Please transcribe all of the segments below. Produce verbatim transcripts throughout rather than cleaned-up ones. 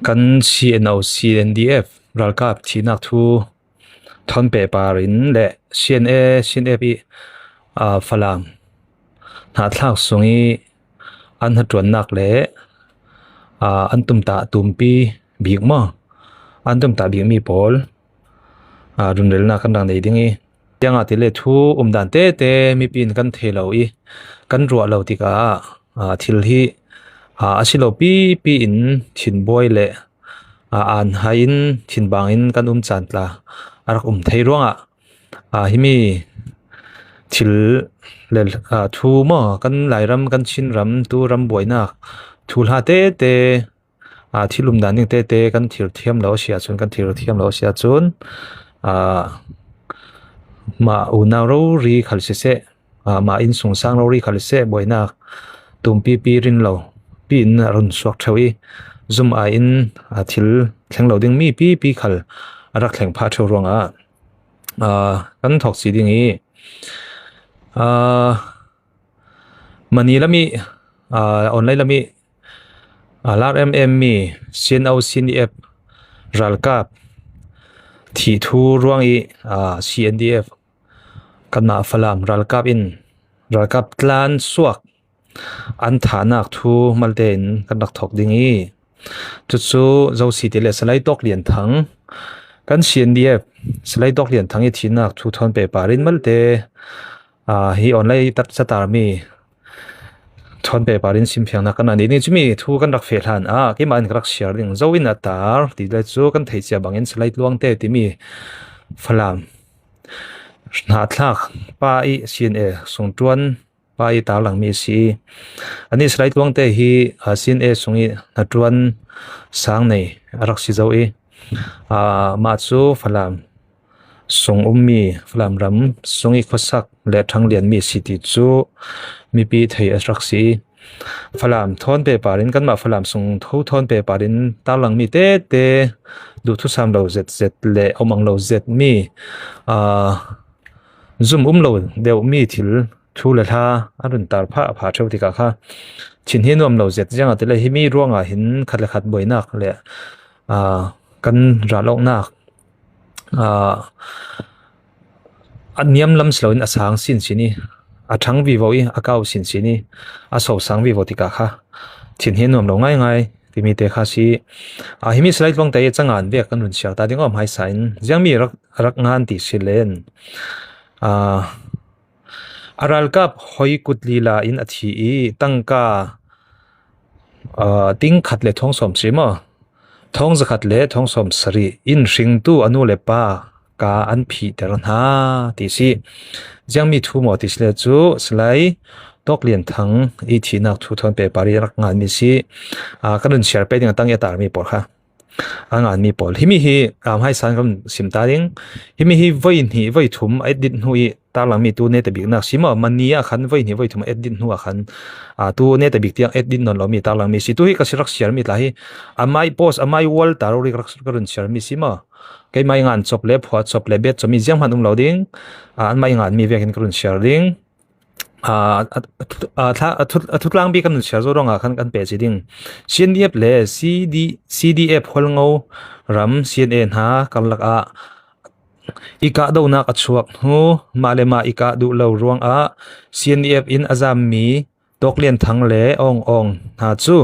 Kan C N O, C N D F ralkap thihnak thu thawn pehpar in le C N A, C N F i, aa, Falam hnahthlak sung i an hnaṭuannak le, aa, an tumtah tumpi bik maw, an tumtah bikmi pawl, aa, runrelnak kan rak nei ding i, tiang ah ti le thu umdan tete mipi in kan thei lo i kan ruah lo tikah, aa, thil hi, aa, a si lo pipi in thinbuai le, aa, aan hai in thinbang in kan um caan tla a rak um thei ruangah, aa, himi thil le, aa, thu maw, kan Lairam, kan Chinram tu ram buainak thuhla tete, aa, thil umdan ding tete kan thirthiam lo a si ahcun, kan thirthiam lo a si ahcun, aa, mah unau rori khal siseh, aa, mah innsungsang rori khal siseh buainak tumpipi rin lo pi in a run suak ṭheu i, zum ai in, aa, thil thleng lo ding mi pipi khal a rak thleng phah ṭheu ruangah, aa, kan thawk si ding i, aa, mani lam i, aa, online lam i, aa, L R M M mi C N O, C N D F ralkap thih thu ruang i, aa, C N D F kanmah Falam ralkap in ralkap tlan suak an thahnak thu malte in kan rak thawk ding i, cucu zo si ti le Salai Tawk Lian Thang, kan C N D F Salai Tawk Lian Thang i thihnak thu thawn pehpar in malte, aa, hi online tat catarmi thawn pehpar in simfiangnak kan rak nei ding. Cumi thu kan rak feh hlan ah keimah in ka rak siar ding. Zo in a tar ti le cu kan theih cia bangin Salai Tluangte timi Falam hnahthlak pa i C N A sungṭuan pa i tarlangmi a si i, anih Salai Tluangte hi, aa, C N A sung i hnaṭuan sang nei a rak si zo i, aa, mah cu Falam sung ummi, Falam ram sung i khuasak le ṭhang lianmi a si ti cu mipi thei a rak si i, Falam thawn pehpar in, kanmah Falam sung tho thawn pehpar in tarlangmi tete, duhthusam lo zetzet le a um ang lo zetmi, aa, zum um lo deuhmi thil thu le hla a run tar phah phah ṭheu tikah kha thinhni nuam lo zet ziangahtile himi ruangah hin khat le khat buainak le, aa, kan ral awknak, aa, a niam lam si loin a sang sinsin i, a ṭhang vivo i, a kau sinsin i, a so sang vivo tikah kha thinhni nuam lo ngaingai timi te kha si. Aa, himi Salai Tluangte i cangan vek kan run siar ta ding awm hai sa in ziangmi rak, rak ngan ti si len. Aa, a ralkap hoi kut lila in a thi i tangka, aa, ting khat le thong sawm si maw? Thong zakhat le thong sawm sarih in hringtu a nu le pa ka an phihter hna ti si. Ziangmi thu maw ti si le cu Salai Tawk Lian Thang i thihnak thu thawn pehpar i rak nganmi si. Aa, kan run siar pei ding a tang i a tarmi pawl kha a nganmi pawl. Himi hi, um, hai san kan sim ta ding. Himi hi voi hnih, voi thum a et dit hnu i tarlangmi tu neta biknak si maw? Mani ah khan voi hnih, voi thum a et dit hnu ah khan, aa, tu neta bik tiang et dit nawn lomi tarlangmi si. Tu hi ka si rak siarmi tla hi, a mai post, a mai wall ta rori ka rak, ka run siarmi si maw? Keimah i ngan cop le phuah cop le bet cop mi zianghman um lo ding. Aa, anmah i nganmi vekin ka run siar ding. Aa, a, a, a, thla-, a, thut-, a thutlangpi kan run siar zo ruangah khan kan peh si ding. C N D F le C D, C D F Hualngo ram C N A hna karlak ah i kahdohnak a chuak hnu, mah le mah i kah duh lo ruangah C N D F in a zammi Tawk Lian Thang le Awng Awng hna cu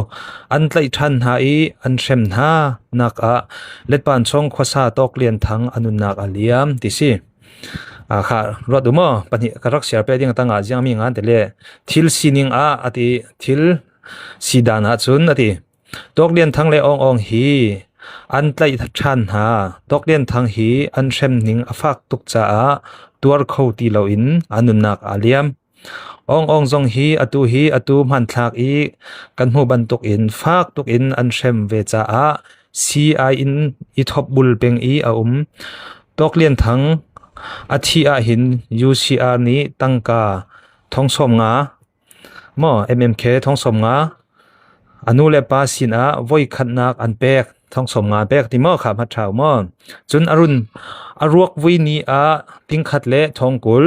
an tlaih ṭhan hna i an hrem hna nak ah Letpan Chawng khuasa Tawk Lian Thang a nunnak a liam ti si. Aa, kha ruat u maw? Pahnih ka rak siar peh ding a tangah ziangmi ngan te le thil sining ah a ti, thil si dan ah cun a ti. Tawk Lian Thang le Awng Awng hi an tlaih ṭhan hna. Tawk Lian Thang hi an hrem ning a fak tuk caah tuar kho ti loin a nunnak aa liam. Awng Awng zong hi atu hi atu hmanthlak i kan hmuh bantukin fak tukin an hrem ve caah C I in i thawp bul peng i a um. Tawk Lian Thang a thih ah hin U C R nih tangka thong sawm nga maw, M M K thong sawm nga, a nu le pa sinah voi khatnak an pek, thong sawm nga pek ti maw, kha hmat ṭhau maw? Cun a run, a ruak voi ni ah ting khat le thong kul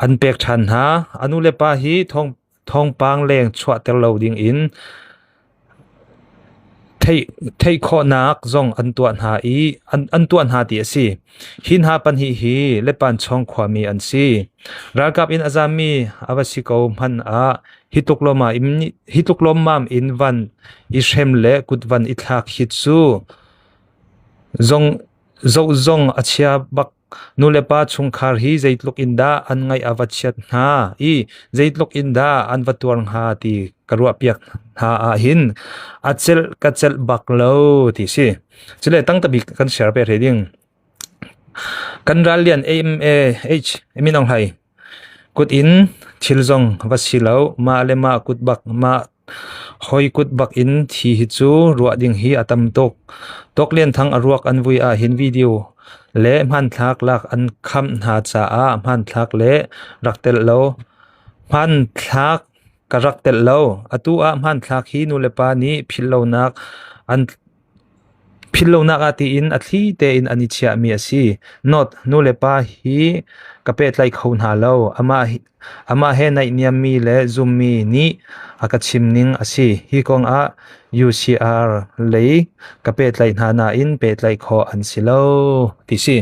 an pek ṭhan hna. A nu le pa hi thong, thawngpang leng chuahter lo dingin theih, theih khawhnak zong an tuah hna i, an, an tuah hna ti a si. Hi hna pahnih hi Lepan chawng khuami an si. Ralkap in a zammi a va si ko hmanh ah hi tuk lawmmam in, hi tuk lawmmam in van i hrem le kut van i thlak hi cu zong, zoh zong a chia bak. Nu le pa chungkhar hi zeitluk in dah an ngaih a va chiat hna i zeitluk in dah an va tuar hnga ti ka ruahpiak hna ah hin a celh ka celh bak lo ti si. Cule tangtabik kan share pe hrih ding. Kan rallian A M A H, Min Aung Hlaing kut in thil zong va si lo, mah le mah kut bak, mah hoi kut bak in thi hi cu ruah ding hi a tam tuk. Tawk Lian Thang a ruak an vui ah hin video le hmanthlak lak an khamh hna caah hmanthlak le rak telh lo. Hmanthlak ka rak telh lo. Atu ah hmanthlak hi nu le pa nih philh lonak an philh lonak ah tiin a thli tein an i chiahmi a si. Note, nu le pa hi ka pehtlaih kho hna lo. Amah hi, amah he naih niammi le zummi nih a ka chim ning a si. Hi kong ah U C R lei ka pehtlaih hna nain pehtlaih khawh an si lo ti si.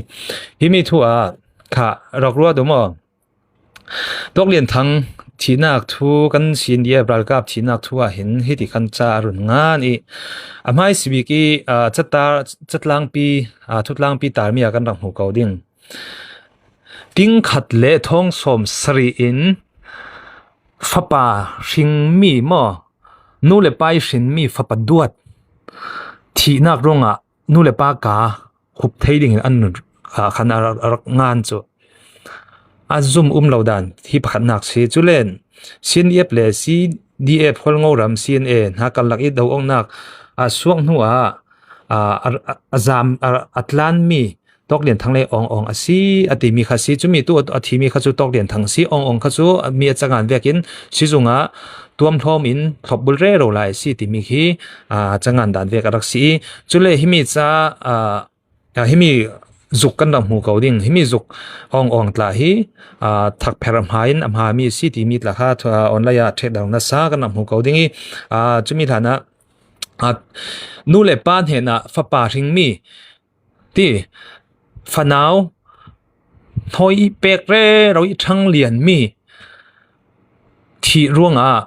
Himi thu ah kha rak ruat u maw? Tawk Lian Thang thihnak thu kan C N D F ralkap thihnak thu ah hin hiti khan ca a run ngan i a hmaisabik i, aa, catar, catlangpi, aa, thutlangpi tarmi ah kan rak hmu ko ding. Tingkhat le thawng sawm sarih in fapa hringmi maw, nu le pa i hrinmi fapa duat thihnak ruangah nu le pa ka hup thei dingin an, aa, khan a rak, a rak ngan cu a zum um lo dan hi pakhatnak si. Cule C N D F le C D F Hualngo ram C N A hna karlak i do-awknak a suak hnu ah, aa, a, a, a zam, a, a tlanmi Tawk Lian Thang le Awng Awng a si a timi kha si. Cumi tu a thimi kha cu Tawk Lian Thang si. Awng Awng kha cu mi a cangan vekin sizung ah tuamhlawm in thlopbul rero lai a si timi khi, aa, cangan dan vek a rak si i, cule himi ca, aa, aa, himi zuk kan rak hmu ko ding. Himi zuk Awng Awng tla hi, aa, thakpher a hma in a hmami a si timi tla kha, aa, online ah ṭhehter nasa kan rak hmu ko ding i, aa, cumi hlan ah, aa, nu le pa hnenah fapa hringmi ti, fanau hnawi i pek rero i ṭhang lianmi thih ruangah,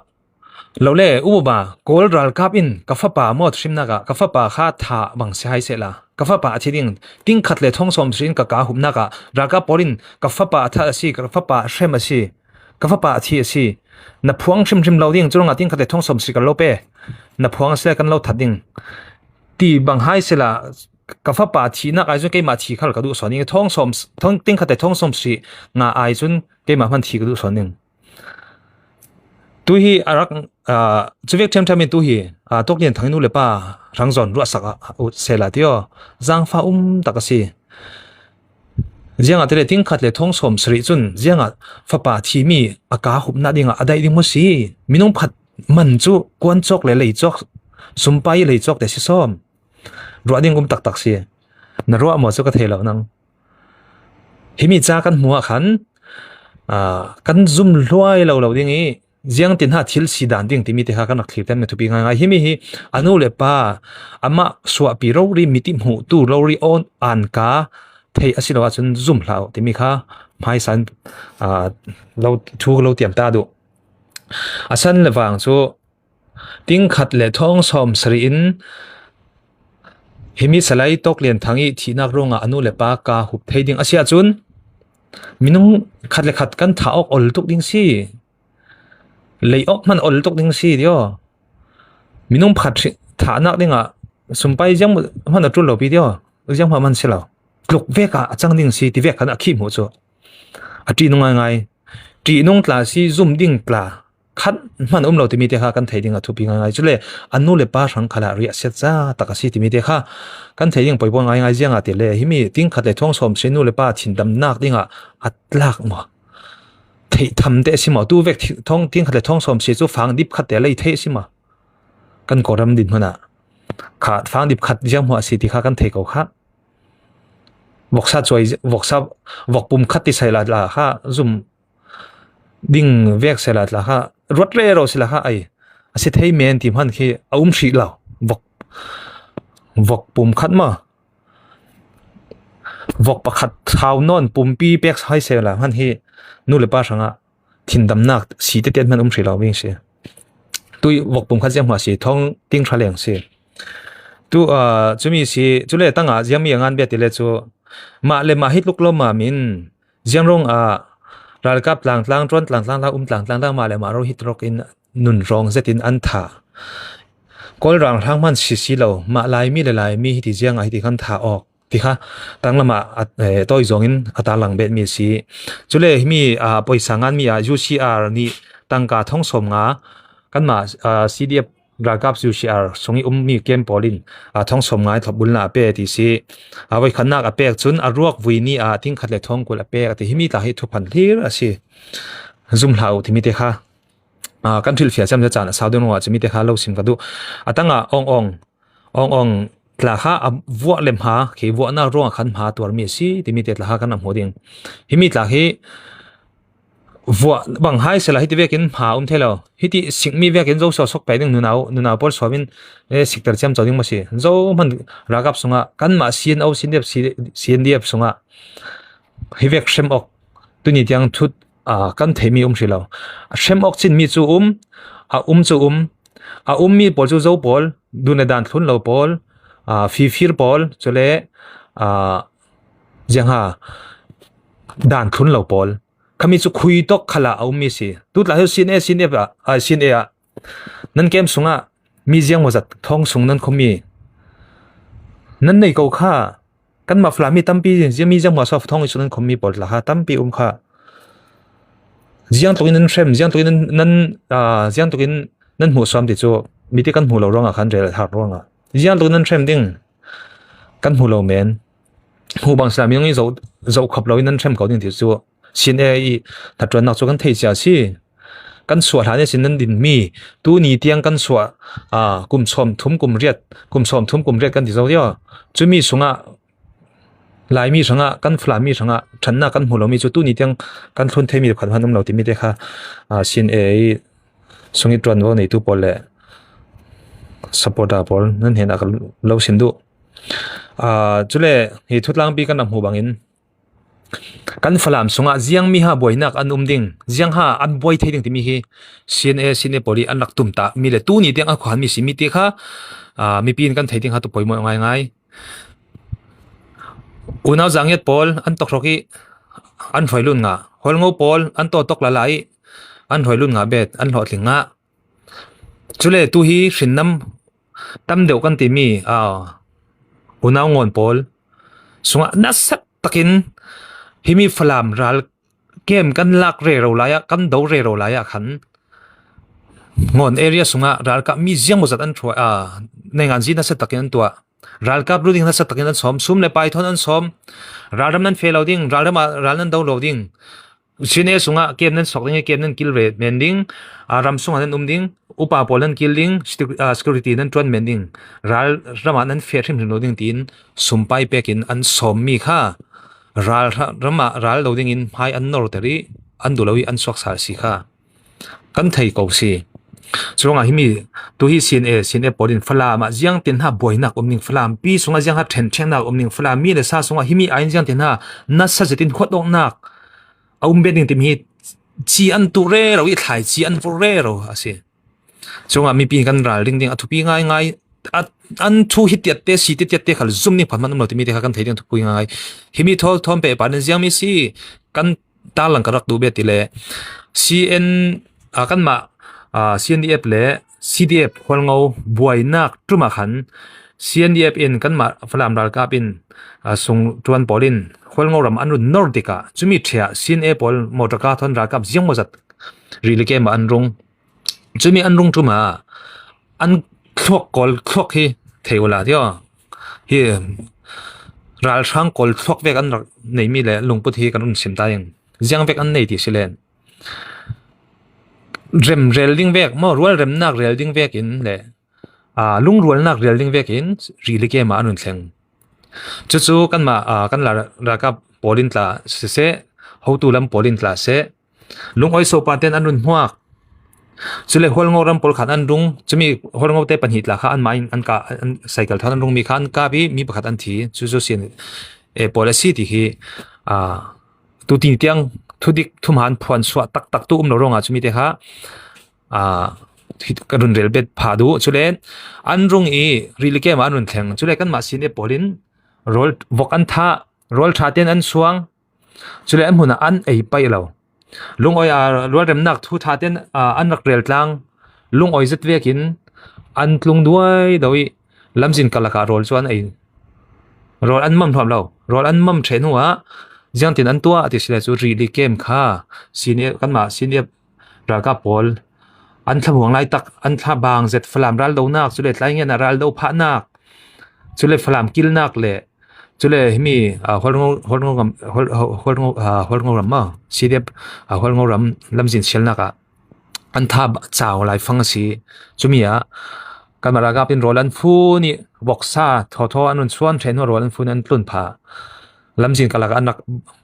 lo le, uba, Kawl ralkap in ka fapa mawt hrimnak ah ka fapa kha thah bang si hai sehla, ka fapa a thi ding, tingkhat le thawng sawm sarih in ka ka hupnak ah ralkap pawl in ka fapa a thah a si, ka fapa a hrem a si, ka fapa a thi a si, na phuang hrimhrim lo ding, cu ruangah tingkhat le thawng sawm sarih kan lo pe, na phuang a si le kan lo that ding ti bang hai sehla, ka fapa thihnak ai cun keimah thi khal ka duh sawn ding, thawng sawm, thawng, tingkhat le thawng sawm sarih nga ai cun keimah hman thi ka duh sawn ding. Tu hi a rak, aa, cuvek ṭhiamṭhiam in tu hi, aa, Tawk Lian Thang i nu le pa hrang zawn ruahsak a, a ut sehla ti aw, zaangfah um tak a si. Ziangahtile tingkhat le thawng sawm sarih cun ziangah fapa thimi a ka hupnak dingah a daih ding maw si? Minung phat man cu kuan cawk le lei cawk, sumpai lei cawk te si sawm. Ruah ding um taktak si. Na ruah maw cu ka thei lo nang. Himi ca kan hmuh ah khan, aa, kan zum hluai lo lo ding i, ziangtin ha thil si dan ding timi te kha kan rak thlirtemmi thupi ngaingai. Himi hi a nu le pa, amah suahpi rori, mi ti hmuh tu rori, awn an ka theih a si lo ahcun zum hlah uh timi kha hmaisa in, aa, lo, thu ka lo tiam ta duh. A san le vang cu tingkhat le thawng sawm sarih in himi Salai Tawk Lian Thang i thihnak ruangah a nu le pa ka hup thei ding a si ahcun minung khat le khat kan thah awk ol tuk ding si. Lei awk hman ol tuk ding si tio. Minung pakhat hri-, thahnak dingah sumpai ziang hman a ṭul lo pi tio. Ziang hman si lo. Tluk vek ah a cang ding si ti vek khan a khi hmuh cu a ṭihnung ngaingai. Ṭihnung tla si, zum ding tla khat hman a um lo timi te kha kan thei ding a thupi ngaingai. Cule a nu le pa hrang khalah riahsiat ca tak a si timi te kha kan thei ding poipoa ngaingai. Ziangahtile himi tingkhat le thawng sawm sarih nu le pa thindamnak dingah a tlak maw? Theih tham te a si maw? Tu vek thi-, thawng, tingkhat le thawng sawm sarih cu fang dip khat te a lei thei a si maw? Kan Kawlram dinhmun ah kha fang dip khat ziang hmuah a si ti kha kan thei ko kha. Voksa cuai, voksa, vok pum khat ti sehla tla kha, zum ding vek sehla tla kha, ruat rero sehla kha, ai, a si thei men ti hman khi a um hrih lo. Vok, vok pum khat maw, vok pakhat thau nawn pumpi pek hai se la hman hi nu le pa hrangah thindamnak si tete hman um hrih lo bing si. Tui vok pum khat ziang hmah si, thawng ting ṭha leng si. Tu, ah, cumi si, cule tangah ziangmi a ngan bia tile cu mah le mah hi tluk lo ma min ziang ruang ah ralkap tlangtlang, ṭuan tlangtlang, um tlangtlang, mah le mah ro hi tluk in nun rawng zetin an thah. Kawl rang hrang hman si si lo, mah Laimi le Laimi hiti ziangah hiti kan thah awk ti kha tanglamah a, eh, tawi zawngin a tarlang bet mi si. Cule himi, ah, pawisa ngan mi ah U C R nih tangka thawng sawm nga kanmah, ah, C D F ralkap U C R sungih um mi kem pawl in, ah, thawng sawm nga i thlop bulna a pe ti si. Ah, voi khatnak a pek cun a ruak vui ni ah ting khat le thawng kul a pek a ti. Himi tla hi thuphan hlir a si. Zum hlah uh timi te kha, ah, kan hrilhfiah ciam caan a sau deuh ruangah cumi te kha lo sim ka duh. A tangah awng awng, awng awng tla kha a vuah le hma, khi vuahnak ruangah khan hma tuarmi a si timi te tla kha kan rak hmuh ding. Himi tla hi vuah bang hai sehla hiti vekin hma um thei lo. Hiti sikmi vekin zo suak suak pek ding, nunau, nunau pawl suamin, eh, sikter ciamco ding maw si. Zo hman ralkap sungah kanmah C N O, C N D F, C-, C N D F sungah hi vek hrem awk tuni tiang thut, ah, kan theihmi um hrih lo. A hrem awk cin mi cu um, a um cu um, a ummi pawl cu zo pawl, dun le dan thlun lo pawl, ah, fifir pawl, cule, ah, ziangha dan thlun lo pawl. Khami cu khui tawk khalah a ummi si. Tutla hi C N A, C N F ah, ah, C N A ah nan kem sungah mi ziang maw zat thawng sung nan khummi nan nei ko kha. Kanmah Falam mi tampi ziang mi ziang maw sa thawng i sung nan khummi pawl tla kha tampi um kha. Ziang tlukin nan hrem, ziang tlukin nan, nan, ah, ziang tlukin nan hmuh suam ti cu miti kan hmuh lo ruangah khan rel har ruangah ziang tlukin nan hrem ding kan hmuh lo men. Hmuh bang sila minung i zoh, zoh khop lo in nan hrem ko ding ti cu C N A i hnaṭuannak cu kan thei cia si. Kan suah hlan ihsin nan dinmi, tuni tiang kan suah, aa, kum sawm thum kum riat, kum sawm thum kum riat kan ti zo tia. Cumi sungah Laimi hrangah, kan Falam mi hrangah ṭhatnak kan hmu lomi cu tuni tiang kan thlun theimi pakhat hman um lo timi te kha, aa, C N A i sungih ṭuanvo neitu pawl le supporter pawl nan hnenah ka lo sim duh. Aa, cule hi thutlangpi kan rak hmuh bangin, kan Falam sungah ziangmi ha buainak an um ding, ziangha an buai thei ding timi hi C N A, C N A pawl i an rak tumtahmi le tuni tiang a khuanmi simi ti kha, aa, mipi in kan thei ding ha tu poimawh ngaingai. Unau Zangiat pawl an tawk hrawk i an hruai lut ngah, Hualngo pawl an tawk tawk lala i an hruai lut ngah bet, an hlawhtling ngah. Cule tu hi hrinnam tam deuh kan timi, aa, unau Ngawn pawl sungah nasa takin himi Falam ral kem kan lak rero lai ah, kan do rero lai ah khan Ngawn area sungah ralkap mi ziang maw zat an hruai, aa, naingan zi nasa takin an tuah. Ralkap ru ding nasa takin an sawm, sum le pai thawn an sawm. Ralram nan feh lo ding, ralram ah ral nan do lo ding. C N A sungah kem nan suak ding i kem nan kil ve men ding, aa, ram sungah nan um ding, upa pawl nan kil ding, security nan ṭuan men ding, ral ramah nan feh hrimhrim lo ding tiin sumpai pekin an sawmmi kha ral ramah ral lo dingin hmai an norter i an duh lo i an suak sal si kha kan thei ko si. Curuangah himi tu hi C N A, C N A pawl in Falam ah ziangtin ha buainak um ding, Falam pi sungah ziangha ṭhenṭheknak um ding, Falam mi le sa sungah himi aiin ziangtin ha nasa zetin khuat awknak a um bet ding timi hi ci an tuh rero i thlai ci an vur rero a si. Curuangah mipi kan ral ding ding a thupi ngaingai, a, an thu hi tiatte, si te tiatte khal zum ding pakhat hman um lo timi te kha kan thei ding a thupi ngaingai. Himi thawl thawm pehpar in ziangmi si kan tarlang ka rak duh bet ti le C N, a, kanmah, a, C N D F le C D F Hualngo buainak ṭum ah khan C N D F in kanmah Falam ralkap in, a, sungṭuan pawl in Hualngo ram an run nor tikah cumi ṭheh ah C N A pawl motor car thawn ralkap ziang maw zat rili kem ah an rung. Cumi an rung ṭum ah an thluak kawl thluak hi thei uhla tio. Hi ralhrang kawl thluak vek an rak neimi le lungput hi kan run sim ta ing. Ziang vek an nei ti si len. Remrel ding vek maw, rualremnak rel ding vekin le, aa, lungrualnak rel ding vekin rili kem ah an run thleng. Cucu kanmah, aa, kan la-, ralkap pawl in tla siseh, hotu lam pawl in tla seh, lungawi sohpa ten an run hmuak. Cule Hualngo ram pawl khan an rung, cumi Hualngo te pahnih tla kha an mah in an ka, an cycle thawn an rung mi kha an kap i mi pakhat an thi. Chu chu CNA pawl a si ti hi, aa, tu ti tiang thudik thuman phuan suah taktak tu um lo ruangah cumi te kha, aa, hi-, ka run rel bet pha duh. Cule an rung i Rili camp ah an run thleng. Cule kanmah CNA pawl in rawl vok an thah, rawl ṭha ten an suang. Cule an hmunah an ei paih lo. Lungawi a rualremnak thu ṭha ten, aa, an rak rel tlang. Lungawi zet vekin an tlung duai do i lamzin karlak ah rawl cu an ei. Rawl an mam hluam lo. Rawl an mam ṭheh hnuah ziangtin an tuah a ti sile cu Rili camp kha CNA, kanmah CNA ralkap pawl an thlamuang lai tak, an thlabaang zet, Falam ral donak, cule Tlaingen ah ral do phahnak, cule Falam kilnak le cule himi, aa, Hualngo, Hualngo ram, Hual-, Hualngo, aa, Hualngo ram maw, CDF, aa, Hualngo ram lamzin sialnak ah an tha ba-, cau laifang a si. Cumi ah kanmah ralkap in rawl an fun i voksa thawthaw an run suan ṭheh hnuah rawl an fun i an tlun phah. Lamzin karlak ah an rak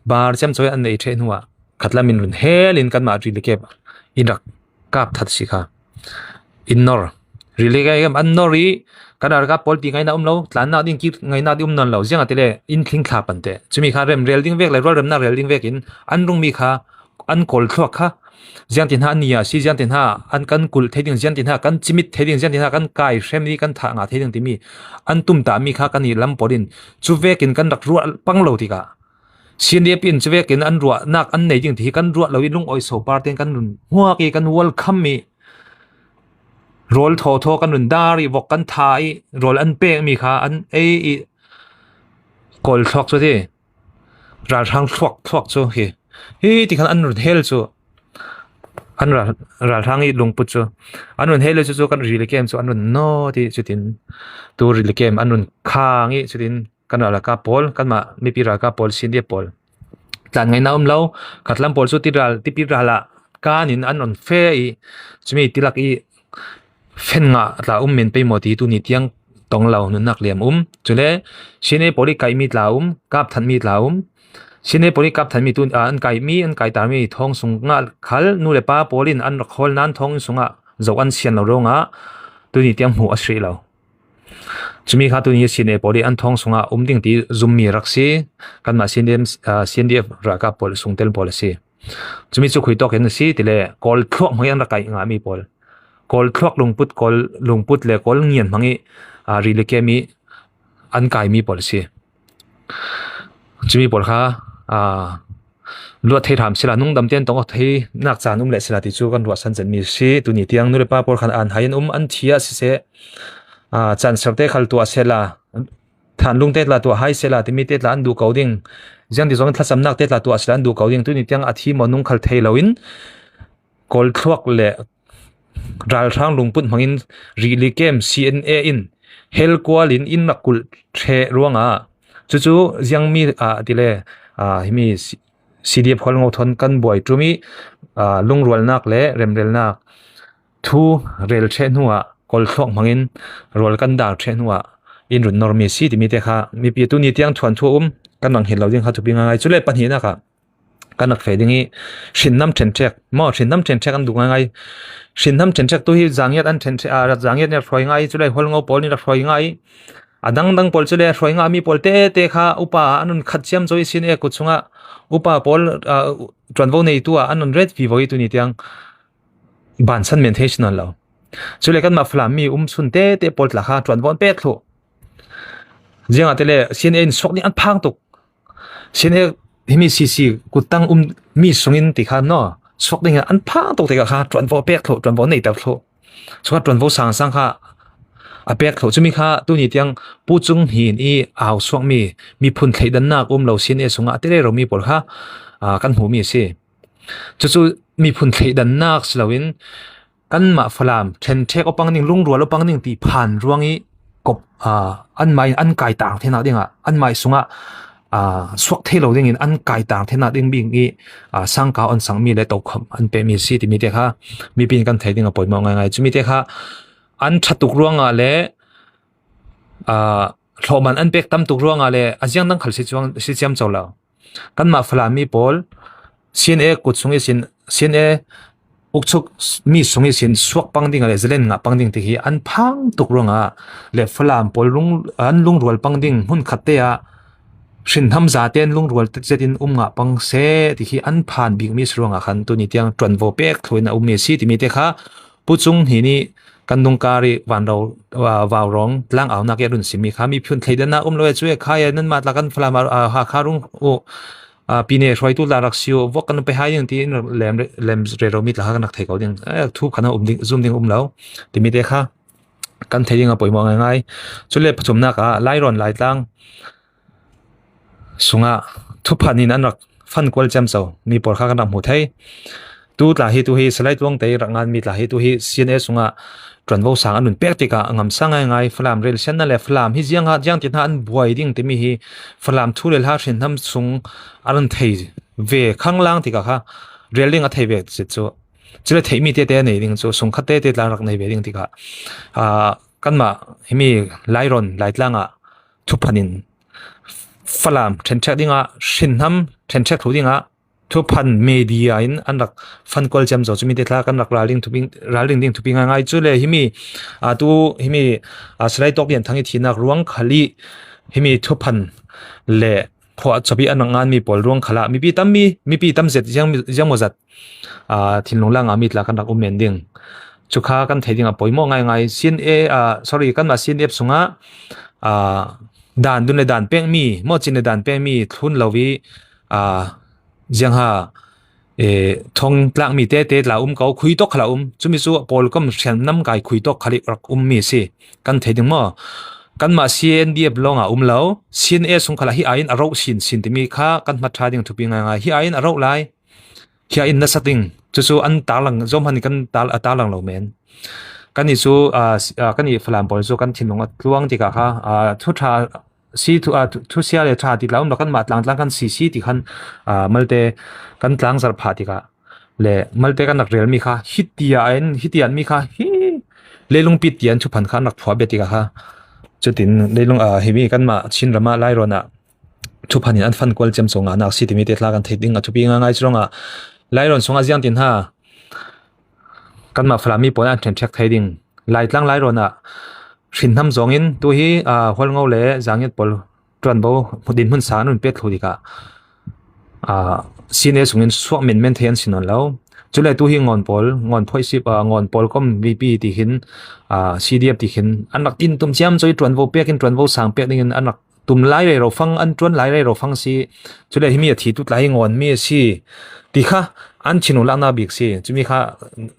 bar ciamco i an ei ṭheh hnuah khatlam in run hel in kanmah Rili camp in rak kap that si kha. In nor. Rili camp an nor i kan ralkap pawl ti ngaihna um lo, tlannak ding kik ngaihna ding um nawn lo, ziangahtile in tling thla pante. Cumi kha rem rel ding vek le rualremnak rel ding vekin an rung mi kha an kawl thluak kha. Ziangtin ha an ni a si, ziangtin ha an kan kulh thei ding, ziangtin ha kan cimit thei ding, ziangtin ha kan kai hrem i kan thah ngah thei ding timi an tumtah mi kha kan i lam pawl in cu vekin kan rak ruah pang lo tikah CNDF in cu vekin an ruahnak an nei ding ti hi kan ruah lo i lungawi sopar tein kan run hmuak i kan welcome i rawl thawthaw kan run dar i vok kan tha i rawl an pek mi kha an ei i kawl thluak cu ti ralhrang thluak thluak cu hi. Hi ti khan an run hel cu an ral, ralhrang i lungput cu an run hel cu, cu kan Rili camp cu an run naw ti cutin tu Rili camp an run khang i cutin kan ralkap pawl, kanmah mipi ralkap pawl, CNDF pawl tlan ngaihna um lo, khatlam pawl cu tiral, tipi ral ah kan in an on fe i, cumi tilak i fen ngah tla um men pei maw ti hi tuni tiang tong lo nunnak liam um. Cule CNA pawl i kaihmi tla um, kap thatmi tla um. CNA pawl i kap thatmi tu, aa, an kaihmi, an kaitarmi thawng sungah khal nu le pa pawl in an rak hawl nan thawng sungah zoh an sian lo ruangah tuni tiang hmuh a si rih lo. Cumi kha tuni CNA pawl i an thawng sungah um ding ti zummi rak si, kanmah CNDF, aa, CNDF ralkap pawl sungtel pawl a si. Cumi cu khui tawk in a si, tile kawl thluak hmang i an rak kaih ngahmi pawl. Kawl thluak lungput, kawl lungput le kawl ngian hmang i, aa, Rili camp i an kaimi pawl a si. Cumi pawl kha, aa, luat thei hram sila, nungdam tein tong theinak caan um leh sila ti cu kan ruahsan zetmi si. Tuni tiang nu le pa pawl khan an hai an um, an thi ah siseh, aa, caan ser te khal tuah sehla, thanlung te tla tuah hai sehla, timi te tla an duh ko ding, ziangti zong thlacamnak te tla tuah sehla an duh ko ding. Tuni tiang a thi maw nung khal thei loin, kawl thluak le ralhrang lungput hmangin Rili camp CNA in helkual in in rak kulh ṭheh ruangah cucu ziangmi, aa, tile, aa, himi C-, CDF Hualngo thawn kan buai ṭum i, aa, lungrualnak le remrelnak thu rel ṭheh hnuah kawl thluak hmangin rawl kan dar ṭheh hnuah in run normi si timi te kha mipi tuni tiang thuanthu a um, kan rang hilh lo ding kha thupi ngaingai. Cule pahnihnak ah kan rak feh ding i hrinnam ṭhenṭhek maw, hrinnam ṭhenṭhek an duh ngaingai. Hrinnam ṭhenṭhek tu hi Zangiat an ṭhenṭhek, aa, Zangiat nih rak hruai ngai, cule Hualngo pawl nih rak hruai ngai. A dangdang pawl cule hruai ngahmi pawl tete kha upa an run khat ciamco i CNA kut sungah upa pawl, aa, ṭuanvo neitu ah an run ret vivo i tuni tiang bansan men thei si nawn lo. Cule kanmah Falam mi um sun tete pawl tla kha ṭuanvo an pek thluh. Ziangahtile CNA in suak ding an phang tuk. CNA himi CC kuttang um mi sungin ti kha naw, suak ding an phang tuk tikah kha ṭuanvo pek thluh, ṭuanvo neiter thluh. Cukha ṭuanvo sangsang kha a pek thluh. Cumi kha tuni tiang Pu Cung Hnin i au suakmi miphun thleidannak um lo CNA sungah a ti rero mi pawl kha, aa, kan hmuhmi a si. Cucu miphun thleidannak si loin kanmah Falam ṭhenṭhek aw pang ding, lungrual aw pang ding ti phan ruang i kop, aa, anmah in an kaitang theinak dingah, anmah sungah, aa, suak thei lo dingin an kaitang theinak ding bik i, aa, sangka on sangmi le tokhom an pehmi si timi te kha mipi in kan thei ding a poimawh ngaingai. Cumi te kha an ṭha tuk ruangah le, aa, hlawhman an pek tam tuk ruangah le a ziang dang khal si cuang, si ciamco lo. Kanmah Falam mi pawl CNA kut sung ihsin, CNA ukchuk mi sung ihsin suak pang ding a le zalen ngah pang ding ti hi an phang tuk ruangah le Falam pawl lung, an lungrual pang ding hmun khatte ah hrinhnam zate an lungrual zetin um ngah pang seh ti hi an phan bik mi si ruangah khan tuni tiang ṭuanvo pek thluin a um mi si timi te kha Pu Cung Hni nih kan dungkar ih vanro, ah, vaurawng tlang aunak ih a run simmi kha miphun thleidanna um lo e cu e kha e nanmah tla kan Falam ah, ah, Hakha rung uh, ah, pine hruaitu tla rak si uh, vuak kan pe hai ding tiin lem, lem rero mi tla kha kan rak thei ko ding. Eh, thu khan a um ding, zum ding um lo timi te kha kan thei ding a poimawh ngaingai. Cule pathumnak ah Lairawn Laitlang sungah thuphan in an rak fan kual ciamco mi pawl kha kan rak hmu thei. Tu tla hi tu hi Salai Tluang te rak ngan mi tla hi tu hi C N A sungah ṭuanvo sang an nun pek tikah a ngamsa ngaingai. Falam relsianna le Falam hi ziang, ziang ti hna an buai ding timi hi Falam thu le hla hrinhnam sung a run thei ve khanglang tikah kha rel ding a thei ve si cu. Cule theihmi tete a nei ding cu sungkhat tete tla rak nei ve ding tikah, aa, kanmah himi Lairawn Laitlang ah thuphan in Falam ṭhenṭhek dingah, hrinhnam ṭhenṭhek thluh dingah thuphan media in an rak fan kual ciamco cu mi te tla kan rak ral ding thupi, ral ding ding thupi ngaingai. Cule himi, aa, tu himi, aa, Salai Tawk Lian Thang ih thihnak ruang khal ih himi thuphan le phuah cop ih an rak nganmi pawl ruang khalah mipi tammi, mipi tam zet ziang, ziang maw zat, aa, thinlung la ngahmi tla kan rak um men ding. Cu kha kan thei ding a poimawh ngaingai. C N A, aa, sorry, kanmah C N F sungah, aa, dan dun le dan pekmi, mawcin le dan pekmi thlun lo ih, aa, ziangha, eh, thong tlakmi tete tla um ko, khui tawk khalah um. Cumi cu pawl kom hriamnam kai khui tawk khal ih rak ummi a si. Kan thei ding maw? Kanmah C N D F lawngah um lo, C N A sung khalah hi aiin a roh sin sin timi kha kan hmat ṭha ding thupi ngaingai. Hi aiin a roh lai. Hi aiin nasa ding. Cucu an tarlang, zohman in kan tar, a tarlang lo men. Kan ih cu, aa, si, aa, kan ih Falam pawl cu kan thinlung a tluang tikah kha, aa, thu ṭha si thu, aa, thu, thusia le ṭha ti tla um lo kanmah tlangtlang kan si si ti khan, aa, malte kan tlangzarh phah tikah le malte kan rak relmi kha hiti ah in, hiti ah mi kha hi leilung pit tiah an thuphan kha an rak phuah bia tikah kha. Cutin leilung, aa, himi kanmah Chin ramah Lairawn ah thuphan in an fan kual ciamco ngahnak si timi te tla kan theih ding a thupi ngaingai. Curuangah Lairawn sungah ziang tin ha kanmah Falam mi pawl an ṭhenṭhek thei ding. Laitlang Lairawn ah hrinhnam zawngin tu hi, aa, Hualngo le Zangiat pawl ṭuanvo dinhmun sang an run pek thluh tikah, aa, C N A sungin suak menmen thei an si nawn lo. Cule tu hi Ngawn pawl, Ngawn phoihsip, aa, Ngawn pawl kom V P tihin, aa, C D F tihin an rak in tum ciamco ih ṭuanvo pek in ṭuanvo sang pek dingin an rak tum lai rero fang, an ṭuan lai rero fang si. Cule himi a thitu tla hi Ngawn mi a si ti kha an thinlung laknak bik si. Cumi kha,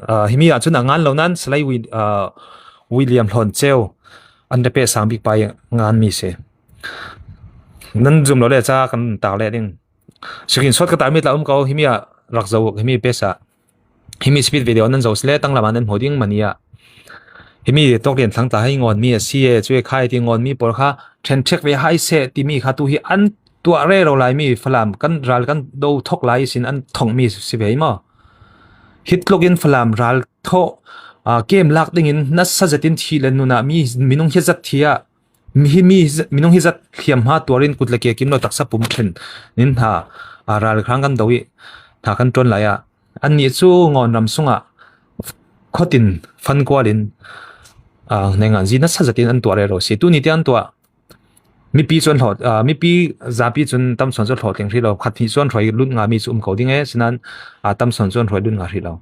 aa, himi ah cun a ngan lo nain Salai Wi-, aa, William Hlawn Ceu an repeh sang bik pa ih nganmi si. Nan zum lo le ca kan tar leh ding. Screenshot ka tarmi tla um ko, himi ah rak zoh, himi page ah. Himi speed video nan zoh si le tanglam ah nan hmuh ding mani ah. Himi Tawk Lian Thang tla hi Ngawn mi a si e, cu e khai ti Ngawn mi pawl kha ṭhenṭhek ve hai seh timi kha tu hi an tuah rero lai mi Falam kan ral kan do thok lai sin an thongmi si ve maw? Hi tlukin Falam ral thawh, aa, kem lak dingin nasa zetin thih le nun ah mi minung hi zat thi ah mi hi mi hi zat, minung hi zat hliamhma tuarin kut le ke kim lo taksa pum ṭhen in hna, aa, ralhrang kan do ih hna kan ṭuan lai ah annih cu Ngawn ram sungah khawtin fan kualin, aa, nainganzi nasa zetin an tuah rero si. Tuni tiang an tuah mipi cu an hlawh, aa, mipi zapi cun tam sawn cu hlawhtling hrih lo, khat hnih cu an hruai lut ngami cu um ko ding e, sinain, aa, tam sawn cu an hruai lut nga hrih lo.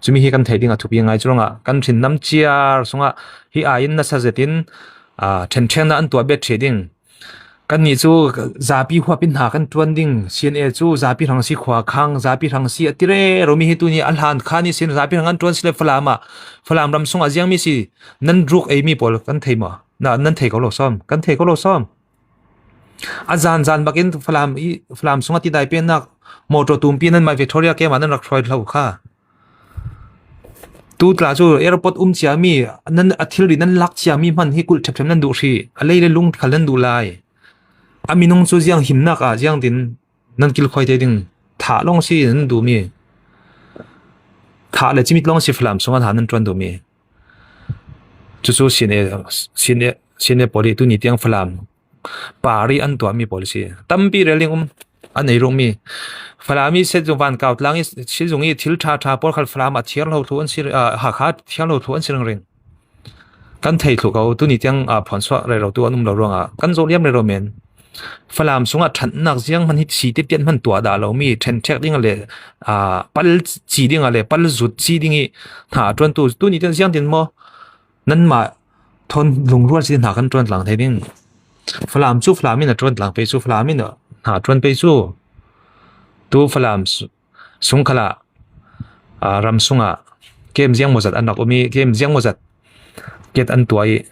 Cumi hi kan theih ding a thupi ngai. Curuangah kan hrinhnam ciar sungah hi aiin nasa zetin, aa, ṭhenṭheknak an tuah bet ṭheh ding. Kannih cu zapi huap in hna kan ṭuan ding, C N A cu zapi hrang si khua khang, zapi hrang si a ti rero mi hi tuni a hlan khan ihsin zapi hrang an ṭuan si le Falam ah, Falam ram sungah ziangmi si nan ruk eimi pawl kan thei maw? Na, nan thei ko lo sawm, kan thei ko lo sawm. A zan zan bakin Falam i, Falam sungah tidai pennak motor tumpi nan mai Victoria kem ah nan rak hruai hlo kha. Tu tla cu airport um ciami, nan a thilri nan lak ciami hman hi kulh ṭhepṭhep nan duh hrih, a lei le lung khal nan duh lai. A minung cu ziang himnak ah ziang din nan kilkhuai te ding thah lawng si nan duhmi. Thah le cimit lawng si Falam sungah hna nan ṭuan duhmi. Cucu C N A, C N A, C N A pawl ih tuni tiang Falam party an tuahmi pawl si. Tampi rel ding um. an ei ruk mi. Falam i siat zung, van kau tlang i siat zung i thil ṭha ṭha pawl kha Falam a thiar lo thlu an si, ah, Hakha thiar lo thlu an si ringring. Kan thei thlu ko, tuni tiang, ah, phuansuah rero tu an um lo ruangah kan zo liam rero men. Falam sungah ṭhatnak ziang hman hi si tiat tiat hman tuah dah lo mi, ṭhen ṭhek ding a le, ah, pal ci ding a le, pal zut ci ding i hna a ṭuan tu, tuni tiang ziang tin maw? Nanmah thawn lungrual si hna kan ṭuan tlang thei ding. Falam cu Falam in a ṭuan tlang pei cu, Falam in a hna ṭuan pei cu. Tu Falam su-, sung khalah, aa, ram sungah kem ziang mawzat an rak um i, kem ziang mawzat ket an tuah i,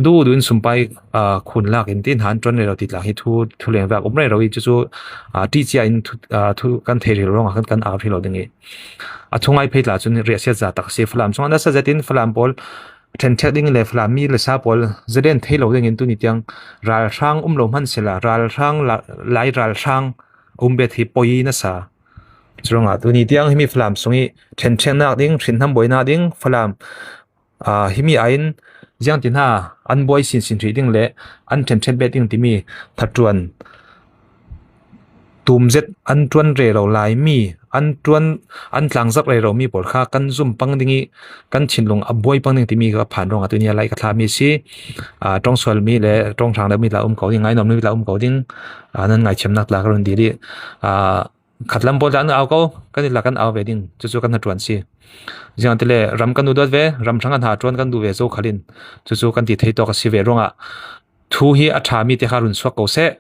duh duh in sumpai, aa, khun lak in tin han ṭuan rero ti tlang hi thu, thu leng vak um rero i, cucu, aa, ṭih cia in thu, aa, thu kan thei rih lo ruangah kan, kan au rih lo ding i, a thungai phei tla cun riahsiat za tak a si. Falam sungah nasa zetin Falam pawl ṭhen ṭhek ding le Falam mi le sa pawl zaden thei lo ding in tuni tiang ralhrang um lo hman sila, ralhrang la-, lai ralhrang a um bet hi poi nasa. Curuangah tuni tiang himi Falam sung i ṭhen ṭheknak ding, hrinhnam buainak ding, Falam, aa, himi aiin ziangtin ha an buai sinsin hrih ding le an ṭhen ṭhen bet ding timi hnaṭuan tum zet an ṭuan rero lai mi, an ṭuan, an tlangzarh rero mi pawl kha kan zum pang ding i kan thinlung a buai pang ding timi ka phan ruangah tuni a lai ka thlah mi si. Aa, ṭawngsual mi le ṭawnghrang deuh mi tla um ko ding, ngaihnawm mi tla um ko ding, aa, nan ngaithiamnak tla ka run dil i, aa, khatlam pawl tla an au ko, kan i tla kan au ve ding, cucu kan hnaṭuan si. Ziangtile ram kan duh dawt ve, ram hrang a hnaṭuan kan duh ve zo khalin, cucu kan ti thei tawk a si ve ruangah thu hi a ṭha mi te kha run suak ko seh.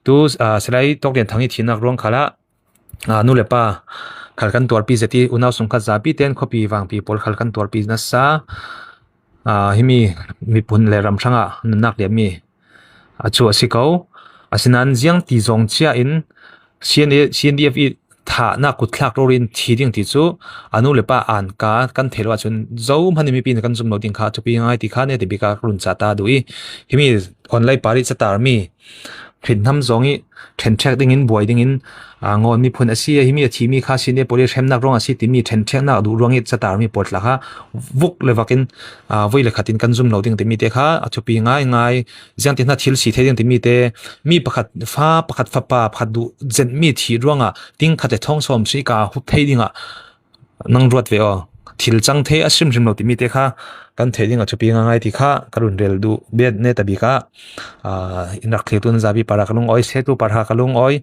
Tu, aa, Salai Tawk Lian Thang i thihnak ruang khalah, aa, nu le pa khal kan tuarpi zet i unau sungkhat zapi ten khuapi vangpi pawl khal kan tuarpi nasa, aa, himi miphun le ram hrangah nunnak liammi a cu a si ko. Asinain ziang ti zong cia in C N A, C N D F i thahnak kutthlak rori in thi ding ti cu a nu le pa an ka kan thei lo ahcun zohman in mipi in kan zum lo ding kha thupi ngai ti kha ne ti bik a ka run ca ta duh i, himi online par i catar mi hrinhnam zong i ṭhen ṭhek ding in buai ding in, aa, ngawn miphun a si, himi a thimi kha si ne pawh i hremnak ruang a si timi ṭhen ṭheknak duh ruang i catar mi pawl tla kha vuk le vak in, aa, voi le khat in kan zum lo ding timi te kha a thupi ngai ngai. Ziangtin hna thil si thei ding timi te, mi pakhat fa, pakhat fapa, pakhat duh zen mi thih ruangah ting khat le thawng sawm si ka hup thei dingah nang ruat ve aw. Thil cang thei a hrimhrim lo timi te kha kan thei ding a thupi ngaingai ti kha ka run rel duh bet ne ta bik ah, aa, in rak thlirtu nan zapi par ah ka lungawi, setu par ah ka lungawi.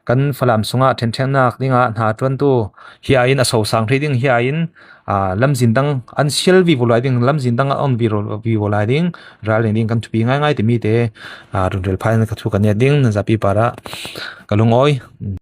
Kan Falam sungah ṭhenṭheknak dingah hna ṭuantu hi aiin a sosang hrih ding hi aiin, aa, lamzin dang an sial vivo lai ding, lamzin dang an on vivo, vivo lai ding, ralring ding kan thupi ngaingai timi te, aa, run rel phah in ka thu ka net ding, nan zapi par ah ka lungawi.